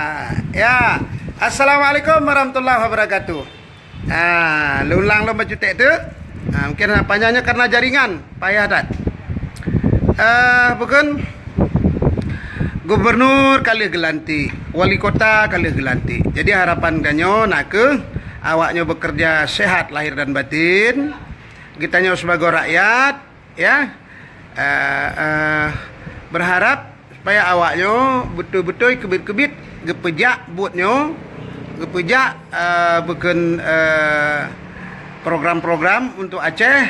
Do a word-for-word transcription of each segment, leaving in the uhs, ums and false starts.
Ah, ya. Assalamualaikum warahmatullahi wabarakatuh. Ah, lôn ulang lom bacut teuk tu. Ah, mungkin panjang nyoe karena jaringan, payah that. Eh, bukan gubernur ka lheueh geulantik, wali kota ka lheueh geulantik. Jadi harapan geutanyoe nakeuh awaknyoe bekerja sehat lahir dan batin. Geutanyoe sebagai rakyat, ya, eh, eh, berharap supaya awaknyoe beutôi-beutôi keubiet-keubiet geupeujak buet nyoe, geupeujak, eh, bukon, eh, program-program untuk Aceh,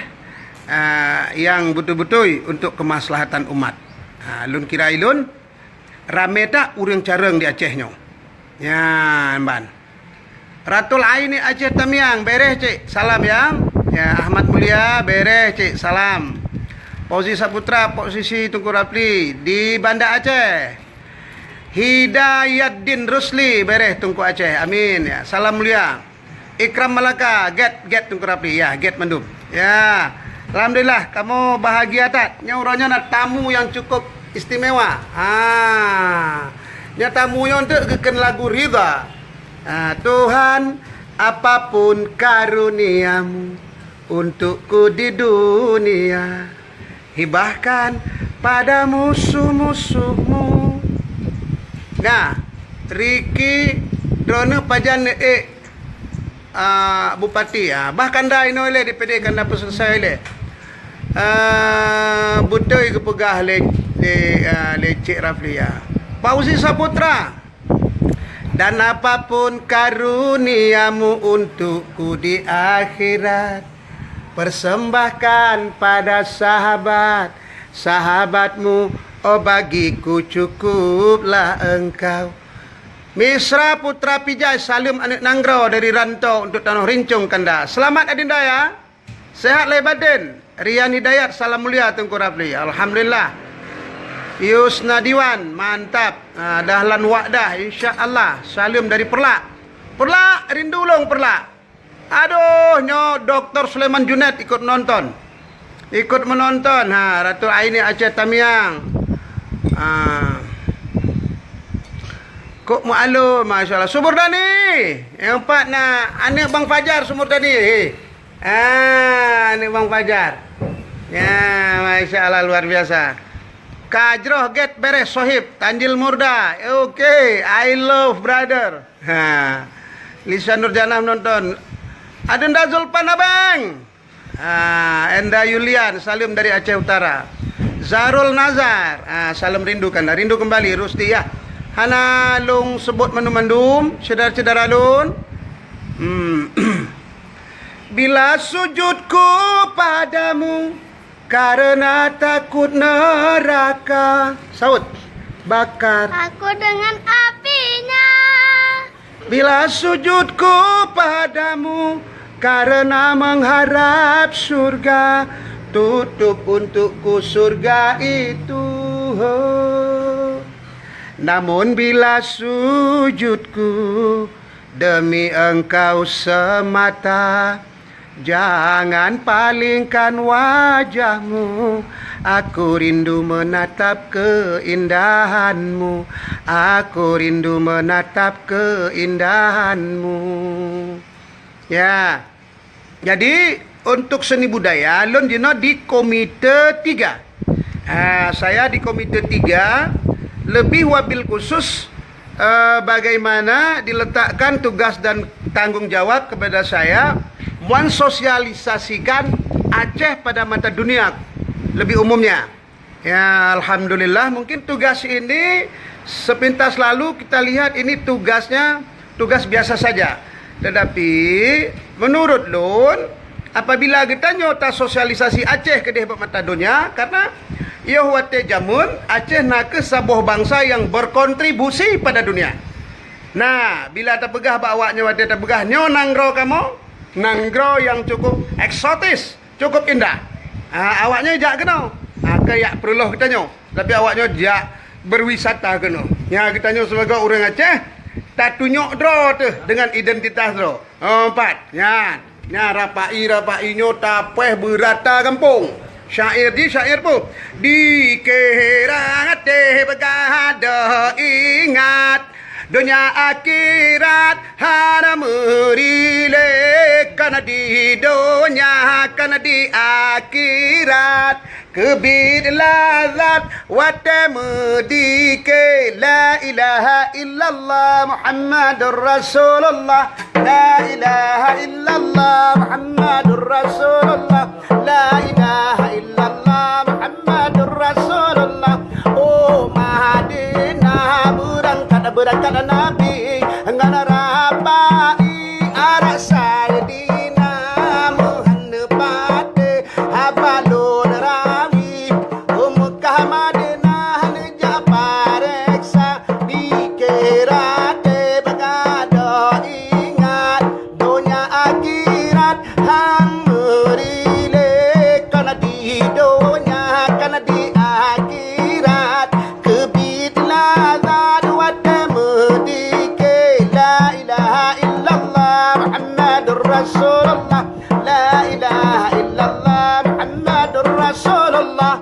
eh, yang beutôi-beutôi untuk kemaslahatan umat. Ha, lôn kira ilôn ramé that ureuëng carông di Aceh nyoe. Nyan ban. Ratul Aini Aceh Tamiang, bereh cik, salam ya. Ya, Ahmad Mulia, bereh cik, salam. Fauzi Saputra, Pok Sisi, Teungku Rapli di Banda Aceh. Hidayaddin Rusli, bereh Teungku Aceh. Amin ya. Salam mulia. Ikram Malaka, get, get Teungku Rapli. Ya, get mandum. Ya. Alhamdulillah, kamoe bahagia that. Nyoe uroe nyoe na tamu yang cukup istimewa. Ha. Nyoe tamu nyoe untuk geukheun lagu Ridha. Ah, Tuhan, apapun karunia-Mu untukku di dunia, hibahkan pada musuh-musuhmu. Nah, Ricky, droeneuh pajan neuék, ah, bupati, ah, bahkan dah inoe lé, D P D kan dah peuselesai lé. Ah, beutôi geupeugah lé, lé, ah, lé Cik Rafli, ah. Fauzi Saputra, Dan apapun karunia-Mu untukku di akhirat, persembahkan pada sahabat, sahabat-Mu, oh bagiku cukuplah Engkau. Misra Putra Pijai, saleuem aneuk nanggroe dari Ranto untuk Tanoh Rincong Kanda. Selamat, Adinda, ya. Sehat lahir batin. Rian Hidayat, salam mulia Teungku Rafli. Alhamdulillah. Yusna Diwan, mantap. Ah, Dahlan Wa'dah, insya Allah. Saleuem dari Peureulak. Peureulak, rindu lôn Peureulak. Aduh, nyoe Doktor Sulaiman Junaid ikut nonton. Ikut menonton. Ha, Ratu Aini Aceh Tamiang. Ha. Kok Mualon, masya Allah. Sumur Dani. Nyang pat na aneuk Bang Fajar Sumur Dani. He. Ah, aneuk Bang Fajar. Ya, masya Allah, luar biasa. Ka jroh get bereh Sohib, Tanjil Murda. Oke, I love brother. Ha. Lisa Nurjanah menonton. Adinda Zulpan Abang. Ha, Enda Yulian, saleuem dari Aceh Utara. Zarul Nazar, ha, saleuem rindu kan. Rindu kembali, Rusti, ya. Hana lôn sebut mandum-mandum, syedara-syedara lôn. Hmm. Bila sujudku padamu karena takut neraka. Saut. Bakar. Aku dengan apinya. Bila sujudku padamu karena mengharap surga, tutup untukku surga itu. Namun bila sujudku demi Engkau semata, jangan palingkan wajahmu. Aku rindu menatap keindahanmu. Aku rindu menatap keindahanmu. Ya. Jadi, untuk seni budaya, lôn jinoe di Komite Tiga. Ah, saya di Komite Tiga, lebih wabil khusus, eh, bagaimana diletakkan tugas dan tanggung jawab kepada saya mensosialisasikan Aceh pada mata dunia lebih umumnya. Ya, alhamdulillah, mungkin tugas ini sepintas lalu kita lihat ini tugasnya tugas biasa saja. Tetapi menurut lôn, apabila geutanyoe tasosialisasi Aceh keudeh bak mata donya, karena yoh watée jameun Aceh nakeuh saboh bansa yang berkontribusi pada dunia. Nah, bila tapeugah bak awaknyoe watée tapeugah nyoe nanggroe kamoe, nanggroe yang cukup eksotis, cukup indah. Ha, awaknyoe jak keunoe. Ha, keu jak peureuloh geutanyoe. Tapi awaknyoe jak berwisata keunoe. Nyan geutanyoe sibagoe ureuëng Aceh, tatunyok droe teuh dengan identitas droe. Oh, empat. Nyan. Nyan rapai-rapai nyoe tapéh beurata gampông. Syair di syair pu. Di kehera até beugah deuh ingat. Donya akhirat hana meuri lé, kana di donya, kana di akhirat. Keubiet lazat watée meudike, la ilaha illallah Muhammadur Rasulullah, la ilaha illallah Muhammadur Rasulullah. La ilaha illallah Muhammadur Rasulullah. Oh Madinah, beurangkat, beurangkat Nabi ngon Rafa'i, arak Saidina Muhammad patéh haba lôn rawi. Oh Mekah Madinah neujak pareksa, di kheuraté beugadôh ingat. Donya akhirat han meuri lé, kana di donya, kana di akhirat. Keubiet lazat watée meudike, la ilaha illallah Muhammadur Rasulullah, la ilaha illallah Muhammadur Rasulullah.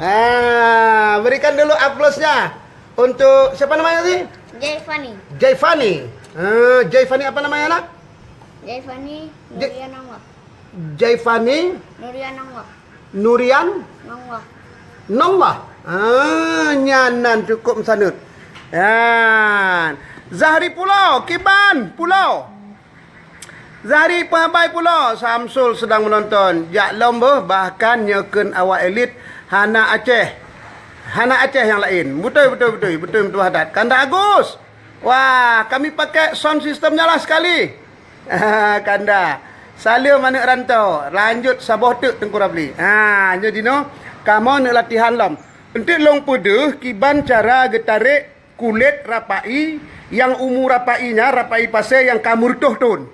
Ah, berikan dulu aplausnya untuk siapa namanya tadi? Jaifani. Jaifani. Ah, Jaifani apa namanya, nak? Jaifani Ja- Nurian Anwar. Jaifani Nurian Anwar. Nurian Anwar. Nongwah. Ah, nyan nan cukup meusaneut. Yan. Zahri Pulo, kiban Pulo. Zahri Peuhabai Pulo, Samsul sedang menonton. Jak lom beuh, bahkan nyoe kheun awak elit hana Aceh. Hana Aceh nyang laén. Beutôi, beutôi, beutôi. Beutôi meutuah that. Kanda Agus. Wah, kami pakai sound system-nya lah sekali. Kanda. Saleuem aneuk rantau. Lanjut saboh teuk Teungku Rapli. Ha, nyoe jinoe kamoe neuk latihan lom. Enteuk lôn peudeuh kiban cara geutarek kulét Rapai nyang umu Rapai nyan, Rapai Pasé nyang ka meureutoh thon.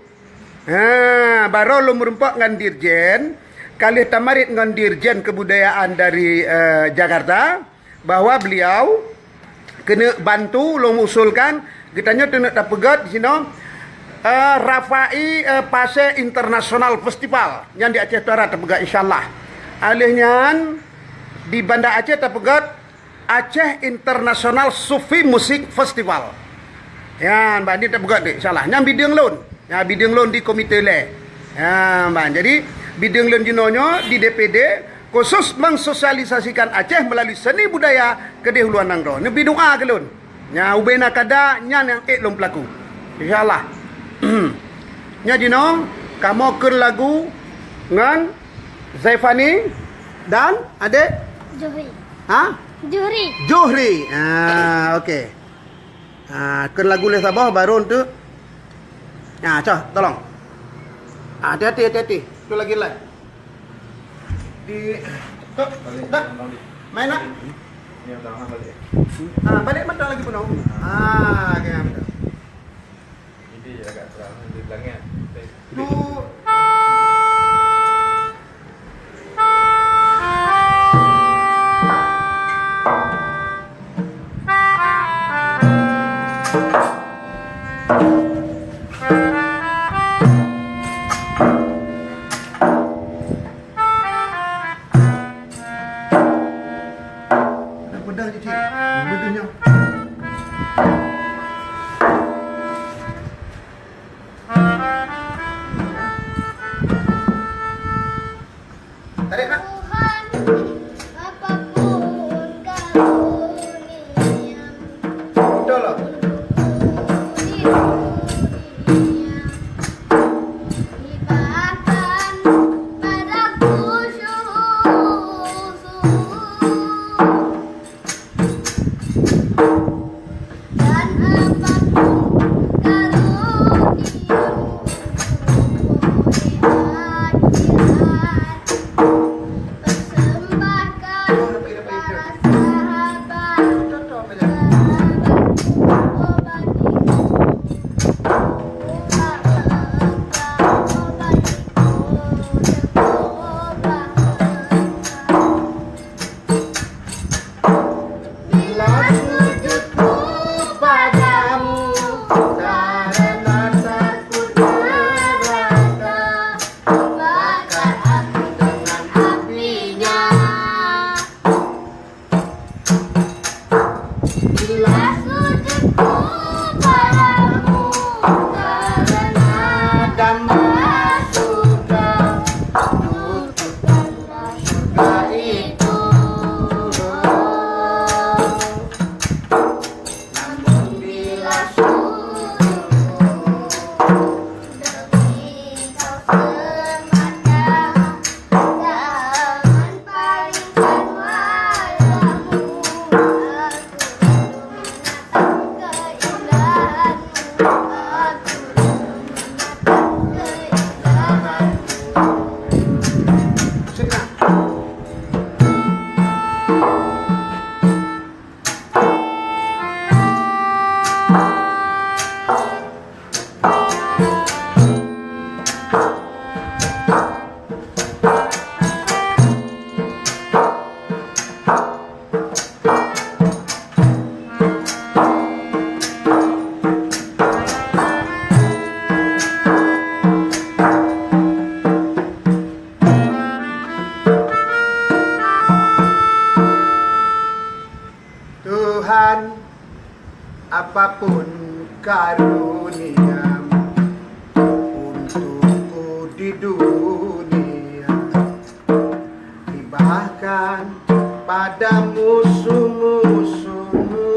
Ha, barô lôn meurumpok ngon dirjen, ka lheueh tamarit ngon dirjen kebudayaan dari, eh, Jakarta, bahwa beliau keuneuk bantu lôn usulkan geutanyoe keuneuk tapeugét di sinoe, eh, Rapai, eh, Pasé International Festival nyang di Aceh Utara tapeugét, insya Allah. Alheuh nyan di Banda Aceh tapeugét Aceh International Sufi Music Festival. Nyan, ban, ni tapeugét deh, insya Allah. Nyan bideueng lôn. Nyan bideueng lôn di komite lé. Nyan, ban. Jadi, bideueng lôn jinoe nyoe di D P D khusus mensosialisasikan Aceh melalui seni budaya keudeh uluan nanggroe. Neubi doa keu lôn. Nyan, ubena kada, nyan nyang ék lôn peulaku. Insya Allah. Nyoe jinoe, kamoe kheun lagu ngon Zaifani dan adek? Johri. Ha? Johri. Johri. Ah, okey. Ah, kheun lagu lé saboh baru untuk. Ah, coh, tolong. Ah, hati-hati, hati-hati. Tu lagi live. Di, tu, dah. Main lah. Ah, balik mata lagi penuh. Ah, okey, betul. Ini agak terang di belakang. Tu. Ada pedang je, cik. Pedangnya. Tarik, nak. Tuhan, apapun karunia, betul lah. Di dunia, ibahkan padaku syukur. Dan apapun karunia-Mu, persembahkan para sahabat, sahabatku, oh Bani, oh Bani, oh Bani. Bila sujudku padamu, Tuhan, apapun karunia-Mu untukku di dunia, hibahkan pada musuh-musuhmu,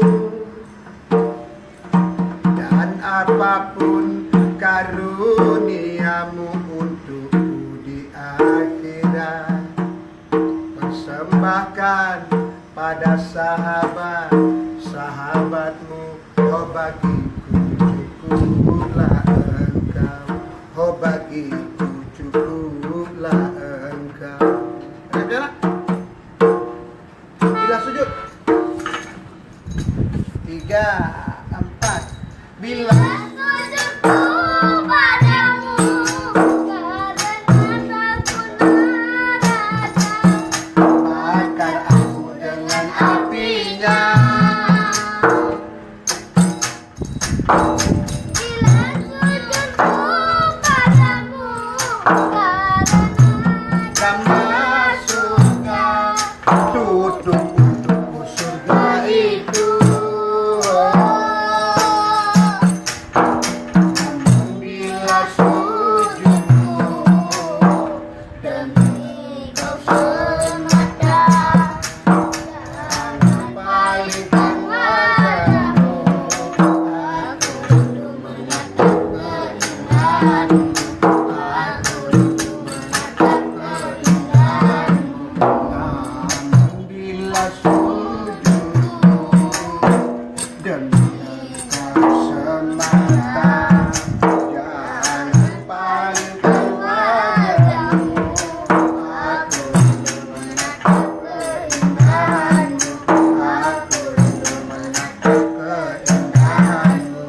dan apapun karunia-Mu untukku di akhirat, persembahkan pada sahabat, sahabat-Mu, ho bagiku cukuplah Engkau, ho bagiku cukuplah Engkau. Ada tak? Bila sujud. Tiga, empat. Bila sujudku padamu, karena takutlah datang bakar aku dengan apinya. Bila sujudku padamu, karena dan masukkan tutup untukku surga itu. Bila sujudku demi Kau semata, jangan palingkan wajah-Mu. Aku rindu menatap keindahan-Mu. Aku rindu menatap keindahan-Mu. Namun bila sujud demi Engkau semata, jangan palingkan wajah-Mu. Aku rindu menatap keindahan-Mu. Aku rindu menatap keindahan-Mu.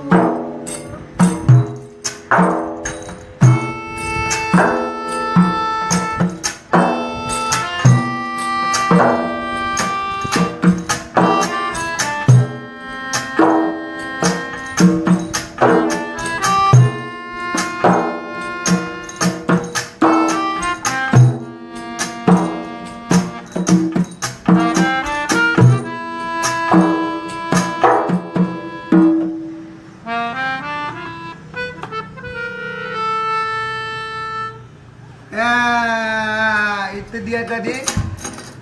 Ya, itu dia tadi,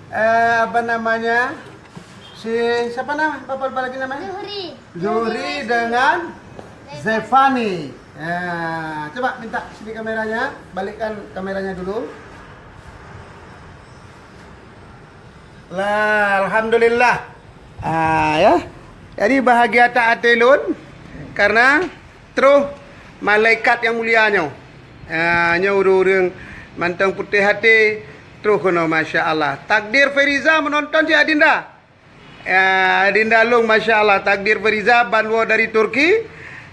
eh, apa namanya, si, siapa nama, apa, apa lagi namanya? Zuhri. Zuhri dengan Zefani. Ya, coba minta sini kameranya, balikkan kameranya dulu. Lah, alhamdulillah. Ah, ya. Jadi, bahagia that até lôn karena troh malaikat nyang mulia nyoe. Ah, nyoe ureuëng-ureuëng mantong putéh até troh keunoe, masya Allah. Takdir Feriza menonton cit, Adinda. Ya, Adinda lôn, masya Allah, Takdir Feriza ban woe dari Turki,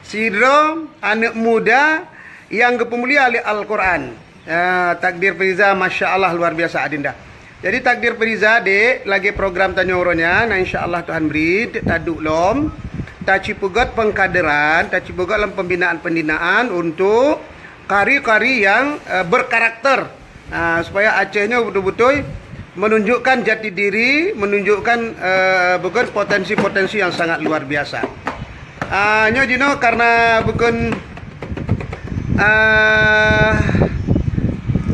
sidroe aneuëk muda nyang geupeumulia lé Al-Quran. Ya, Takdir Feriza, masya Allah, luar biasa, Adinda. Jadi, Takdir Feriza, Dek, lagée program tanyoe uroe nyan, na insya Allah Tuhan bri, taduek lom, tacipeugét pengkaderan, tacipeugét lom pembinaan-pembinaan untuk kari-kari nyang, eh, berkarakter. Ah, supaya Aceh nyoe beutôi-beutôi menunjukkan jati diri, menunjukkan, eh, bukon potensi-potensi yang sangat luar biasa. Ah, nyoe jinoe karena bukon, ah,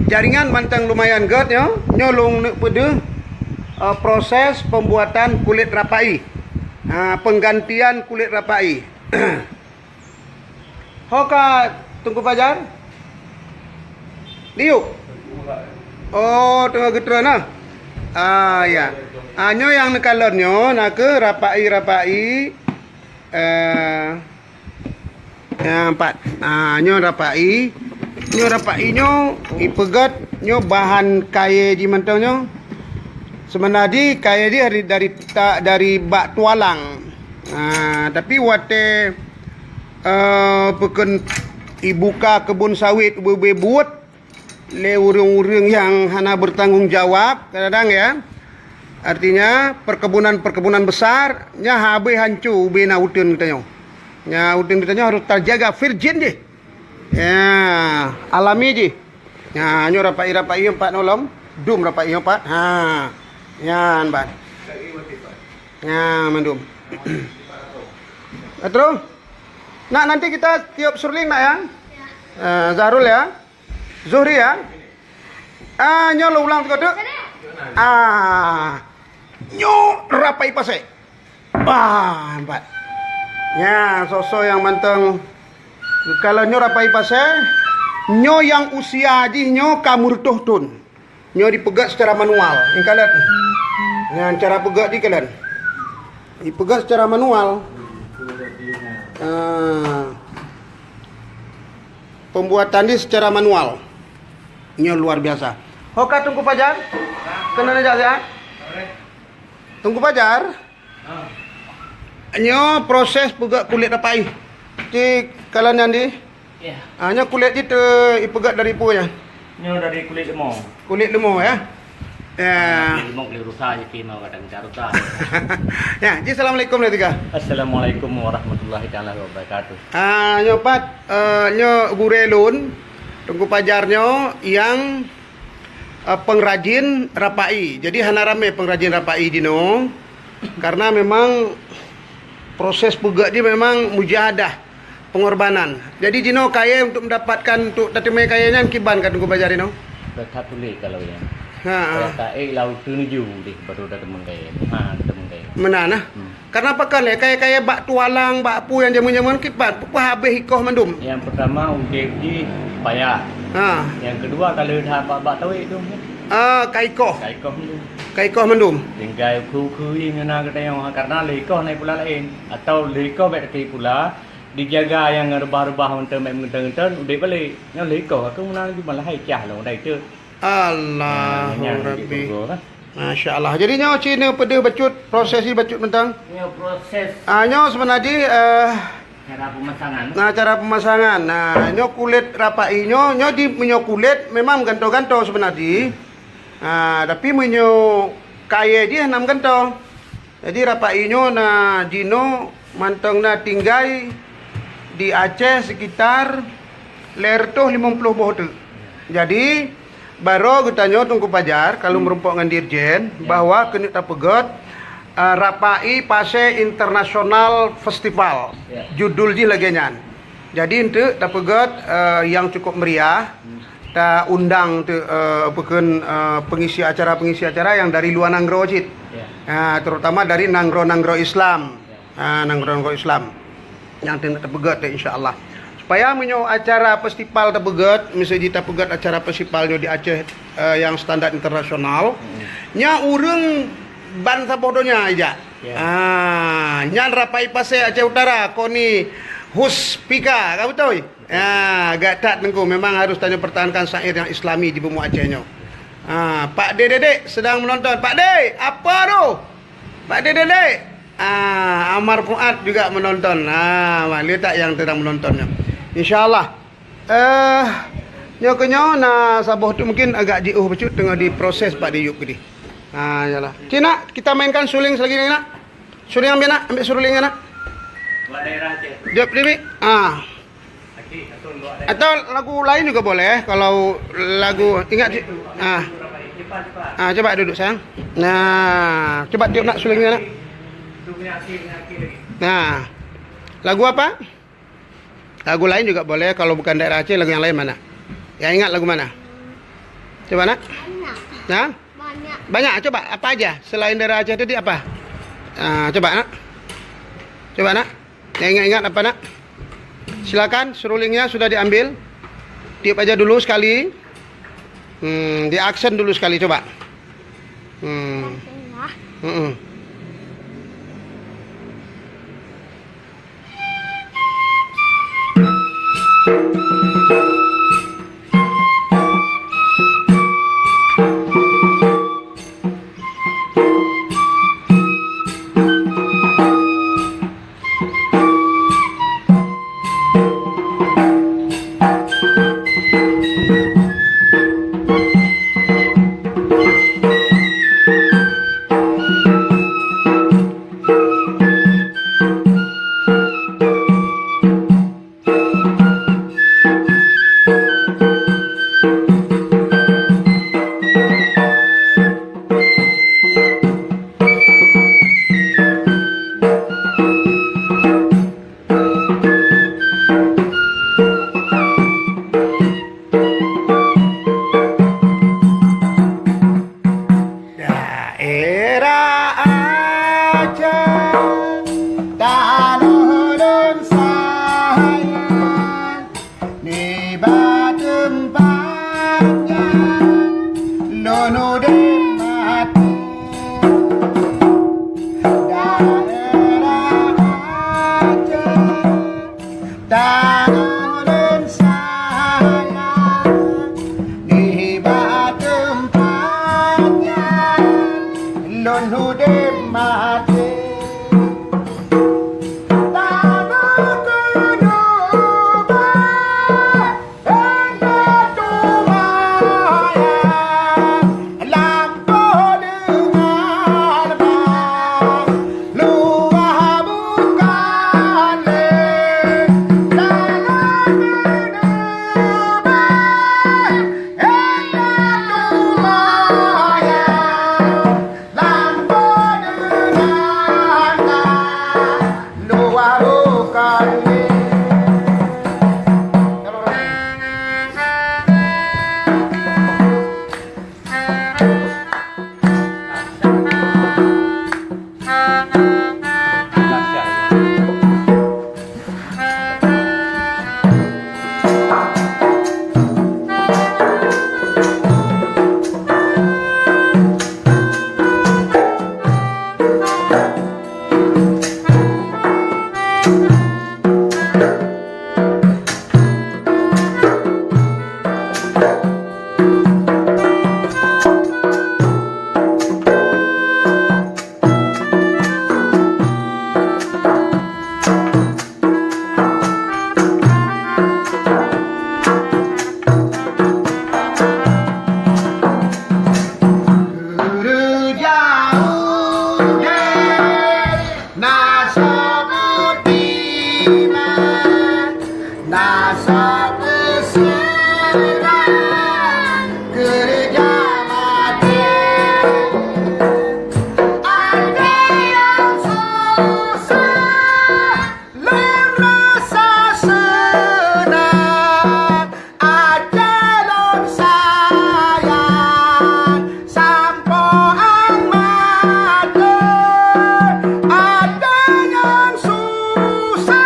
jaringan mantong lumayan gét nyoe, nyoe lôn neuk peudeuh, eh, proses pembuatan kulit rapai. Ah, penggantian kulit rapai. Ho ka Teungku Fajar? Diyuk. Oh, teungoh geutrön nah. Ah, ya. Ah, nyoe nyang neukalon nyoe na kheueh rapai-rapai, eh, nyang empat. Ah, nyoe rapai. Nyoe rapai nyoe ipeugét nyoe bahan kayée jih mantong nyoe. Seubeuna jih kayée jih dari, dari ta-, dari bak tualang. Ah, tapi watée, eh, peukon ibuka keubon sawét ubé-ubé buet lé ureuëng-ureuëng nyang hana bertanggung jawab, kadang-kadang ya. Artinya perkebunan-perkebunan besar nya habéh hanco ubé na uteuen geutanyoe. Nya uteuen geutanyoe harus terjaga virgin jih. Ya, alami jih. Ya, nyoe rapai-rapai empat nolom, dum rapai empat. Ha. Nyan ban. Ya, mandum. Terus? Nak, nanti kita tiup seruling nak ya? Eh, Zahrul ya? Zuhri ya? Ah, nyoe lôn ulang sigoe teuk. Ah. Nyoe rapai pasé. Bah, empat. Nya, soe-soe nyang mantong. Kalau nyoe rapai pasé, nyoe nyang usia jih nyoe ka meureutoh thon. Nyoe dipeugét secara manual. Ni kalon. Nyan cara peugét jih kalon. Dipeugét secara manual. Ah. Pembuatan jih secara manual. Nyoe luar biasa. Ho ka Teungku Fajar? Keuneuk jak siat? Teungku Fajar? Nyoe proses peugét kulét rapai. Ti kalon nyan di? Ya. Ah, nyoe kulét jih teu ipeugét dari peue nyan? Nyoe dari kulét leumo. Kulét leumo ya. Ya. Kulét leumo, kulét rusa jih, keu mau kadang rusa. Ya, ji assalamualaikum lé tiga. Assalamualaikum warahmatullahi taala wabarakatuh. Ah, nyoe pat, eh, nyoe gurée lôn, Teungku Fajar nyoe nyang, eh, pengrajin rapai. Jadi hana ramé pengrajin rapai jinoe. Karena memang proses peugét jih memang mujahadah, pengorbanan. Jadi jinoe kayée untuk mendapatkan, untuk tateumé kayée nyan kiban ka Teungku Fajar jinoe? That that tuléh kalau nyan. Ha, ha. Kalau taék lam uteuen ju deh baru tateumé kayée. Ha, tateumé kayée. Meunan nah. Hmm. Karena pakon lé kayée-kayée bak tualang, bak peue nyang jameun-jameun kiban, peue habéh ikoh mandum. Nyang pertama udeb jih payah. Ha. Nyang kedua kalau that bak, bak tawét tu. Ah, ka ikoh. Ka ikoh mandum. Ka ikoh mandum. Tinggai ukeue-ukeue ié ngon na geutanyoe, karena lé ikoh na pula laén. Atau lé ikoh bék takheun pula, dijaga nyang reubah-reubah mantong bék meugeunteun-geunteun, udeb balek. Nyoe lé ikoh, aku meunan laju malah hai cah lôn dai teuk. Allahu Rabbi. Nah, nyan jih keureugoe kan. Masya Allah. Jadi nyoe ci neupeudeuh bacut, proses jih bacut mantong. Nyoe proses. Ah, nyoe seubeuna jih, eh, cara pemasangan. Nah, cara pemasangan. Nah, nyoe kulét rapai nyoe, nyoe di, meunyoe kulét memang gantoe-gantoe seubeuna jih. Ah, tapi meunyoe kayée jih hana meugantoe. Jadi rapai nyoe na jinoe mantong na tinggai di Aceh sekitar lhée reutôh limong ploh boh teuk. Jadi baroe geutanyoe Teungku Fajar kalau meurumpok ngon Dirjen bahwa keuneuk tapeugét, eh, rapai pasé internasional festival. Ya. Judul jih lagée nyan. Jadi enteuk tapeugét, eh, nyang cukup meriah, ta undang teuk, eh, peukon, eh, pengisi acara-pengisi acara nyang dari luwa nanggroe cit. Ya. Ah, terutama dari nanggroe-nanggroe Islam. Ya. Ah, nanggroe-nanggroe Islam nyang teungoh tapeugét teuk insya Allah. Supaya meunyoe acara festival tapeugét, miseue jih tapeugét acara festival nyoe di Aceh, eh, nyang standar internasional, nya ureuëng ban saboh donya ijak. Ya. Ah, nyan rapai pasé Aceh Utara, Koni Huspika, ka beutôi? Ya, agak that Teungku, memang harus tanyoe pertahankan syair nyang Islami di bumoe Aceh nyoe. Ah, Pak De Dedek sedang menonton. Pak De, apa tu? Pak De Dedek. Ah, Amar Fuad juga menonton. Ah, wah, le that nyang sedang menonton nyoe. Insya Allah. Eh, nyoe keuh nyoe na saboh tu mungkin agak jiôh bacut teungoh diproses bak di yup keudeh. Ha, yalah. Cit nak, kita mainkan suling selagi ni nak. Suling ambil nak, ambil suling nak. Buat daerah Aceh. Jawab demi. Ah. Atau lagu lain juga boleh kalau lagu ingat cit. Ah. Ah, coba duduk sayang. Nah, coba tiup nak sulingnya nak. Nah. Lagu apa? Lagu lain juga boleh, kalau bukan daerah Aceh, lagu yang lain mana? Yang ingat lagu mana? Coba nak. Banyak. Nah? Banyak. Banyak, coba apa aja selain daerah Aceh tadi apa? Ah, coba nak. Coba nak. Ya, ingat-ingat apa, Nak? Silakan, serulingnya sudah diambil. Tiup aja dulu sekali. Hmm, di aksen dulu sekali, coba. Hmm. Mm-mm. Daerah Aceh, tanoh lôn sayang, nibak teumpat nyan lôn udeb maté. Daerah Aceh, tanoh lôn sayang, nibak teumpat nyan lôn udeb maté. Tanoh keunoe Keureuja udeb na saboh teuma, na saboh seurang, keureuja maté. Até nyang susah lôn rasa seunang, Aceh lôn sayang, sampoe án maté. Até nyang susah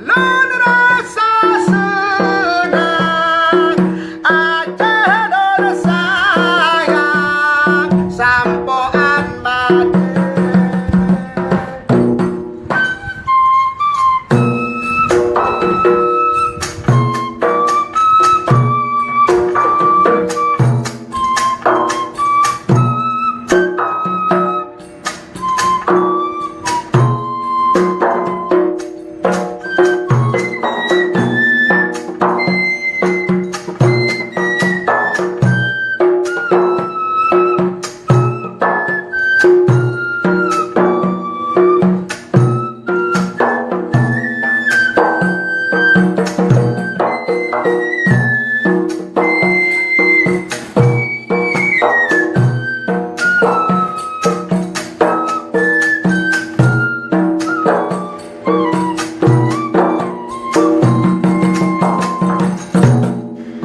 lôn rasa seunang, Aceh lôn sayang, sampoe án maté.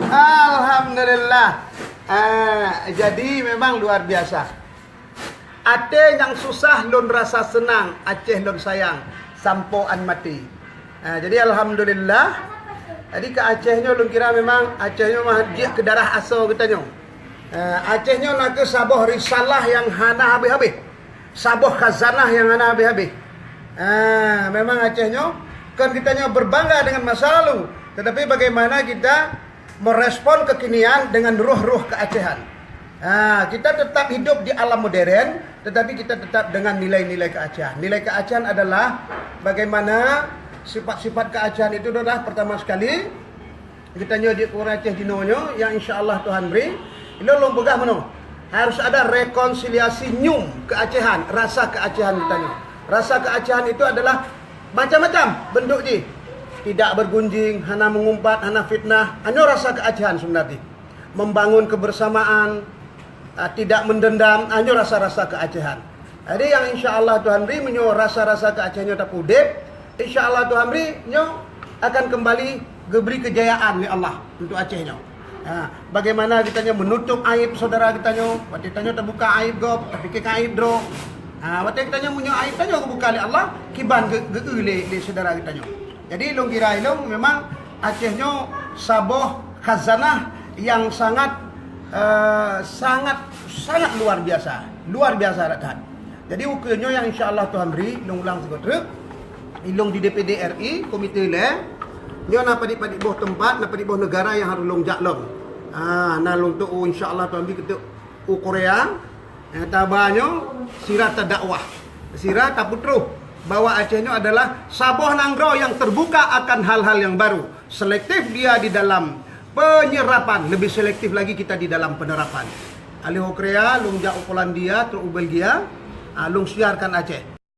Alhamdulillah. Ah, jadi memang luar biasa. Até nyang susah lôn rasa seunang, Aceh lôn sayang. sampoe án maté. Ha, jadi alhamdulillah. Jadi keu Aceh nyoe lôn kira memang Aceh nyoe mah jeuet keu darah asoe geutanyoe. Ha, Aceh nyoe nakeuh saboh risalah nyang hana habéh-habéh. Saboh khazanah nyang hana habéh-habéh. Ha, memang Aceh nyoe kon geutanyoe berbangga dengan masa lalu, tetapi bagaimana kita merespon kekinian dengan ruh-ruh keacehan. Ha, kita tetap hidup di alam modern, tetapi kita tetap dengan nilai-nilai keacehan. Nilai keacehan adalah bagaimana sifat-sifat keacehan itu adalah pertama sekali, geutanyoe di ureuëng Aceh jinoe nyoe, yang insya Allah Tuhan beri, ilôn lôn peugah meunoe, harus ada rekonsiliasi nyum keacehan, rasa keacehan geutanyoe. Rasa keacehan itu adalah macam-macam bentuk jih. Tidak bergunjing, hana mengumpat, hana fitnah. Nyoe rasa keacehan sebenarnya. Membangun kebersamaan, ah, tidak mendendam, nyoe rasa-rasa keacehan. Jadi yang insya Allah Tuhan beri, meunyoe rasa-rasa keacehan nyoe tapeuudeb, insya Allah Tuhan beri, nyoe akan kembali geubri keujayaan lé Allah untuk Aceh nyoe. Ha, bagaimana geutanyoe menutup aib saudara geutanyoe, watée tanyoe tabuka aib gob, tapike aib droe. Ha, watée geutanyoe meunyoe aib tanyoe geubuka lé Allah, kiban geu-, geu-, lé, lé saudara geutanyoe. Jadi lôn kira ilôn memang Aceh nyoe saboh khazanah yang sangat, eh, sangat, sangat luar biasa, luar biasa that. Jadi ukeue nyoe yang insya Allah Tuhan beri, lôn ulang sigoe treuk, ilôn di D P D R I, komite lé, nyoe na padit-padit boh teumpat, na padit boh negara yang harus lôn jak lom. Ah, na lôn teu insya Allah Tuhan beri keu u Korea, eh, taba nyoe sira tadakwah, sira tapeutroh bahwa Aceh nyoe adalah saboh nanggroe yang terbuka akan hal-hal yang baru. Selektif dia di dalam penyerapan, lebih selektif lagi kita di dalam penerapan. Alih u Korea, lôn jak u Polandia, trok u Belgia, ah, lôn siarkan Aceh.